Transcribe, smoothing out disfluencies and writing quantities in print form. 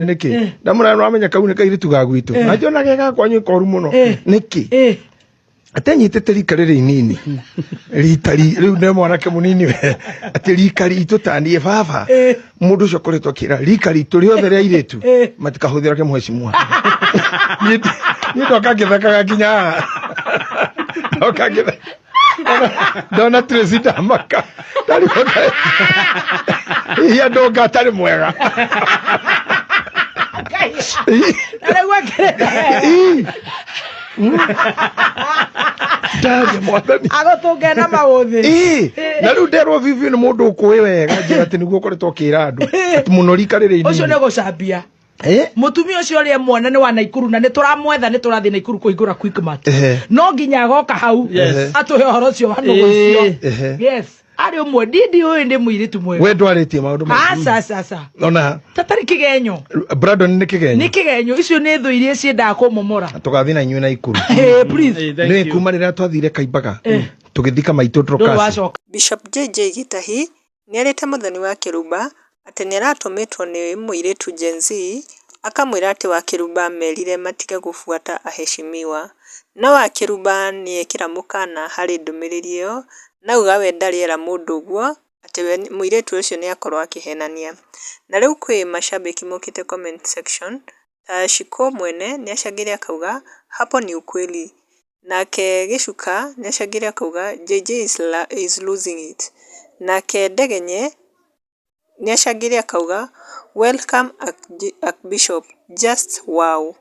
Nĩkĩ ndamũra nĩwamenya kau nĩ kairĩtu ga gwitũ na njona ge gakwa nyũ koru mũno nĩkĩ? Atĩ anyitĩte rika rĩrĩ inini rita rĩu nĩ mwanake mũnini we, atĩ rika ritũ taniĩ baba mũndũ ũcio akoretwo akĩra rika ritũ rĩothe rĩa airĩtu matikahũthĩra kĩmhecimua. Niĩ ndoka ngĩthekaga nginya haha, ndoka ngĩtheka ndona Tracy ndamaka ndarigwo hihi andũ nga atarĩ mwega. Na rĩu ekĩrĩte. Ii. Ndaria mwathani. Agũtũnge na maũthĩ. Ii, na rĩu nderwo bibi nĩ mũndũ ũkũĩ wega njĩra atĩ nĩguo ũkoretwo ũkĩra andũ atĩ mũno rika rĩrĩ Ũcio inini. nĩ gũcambia. Eh? Mũtumia ũcio ũrĩa mwana nĩ wa Naikuru na nĩ tũramwetha, nĩ tũrathiĩ Naikuru kũhingũra Quickmart. No nginya agoka hau atũhe ũhoro ũcio wa nũgũ icio. Yes, arĩ ũmwe ndindi ũyũ nĩ mũirĩtu mwega. We ndwarĩtie maũndũ maingĩ. Aca, aca, aca. Ona tatarĩ kĩgenyo. Brandon nĩ kĩgenyo. Nĩ kĩgenyo, icio nĩ thũ iria ciendaga kũmomora. Tũgathiĩ na inyuĩ Naikuru. Hey, please. Hey, thank Nĩ you. kuma rĩrĩa twathire Kaimbaga tũgĩthika maitũ Ndũrĩ Dorcas. wacoka. Bishop JJ Gitahi nĩerĩte Mũthoni wa Kĩrumba atĩ nĩaratũmĩtwo nĩ mũirĩtu Gen-Z akamwĩra atĩ Wakĩrumba amerire matige gũbuata aheshimiwa. No Wakĩrumba nĩekĩra mũkana harĩ ndũmĩrĩri ĩyo na auga we ndarĩ era mũndũ ũguo, atĩ we mũirĩtu ũcio nĩakorwo akĩhenania. Na rĩu kwĩ mashabiki mokĩte comment section ta Shiko mwene nĩacangĩire akauga hapo ni ukweli. Nake Gĩcuka nĩacangĩire akauga JJ is losing it. Nake Ndegenye nĩacangĩire akauga welcome Archbishop, just wow.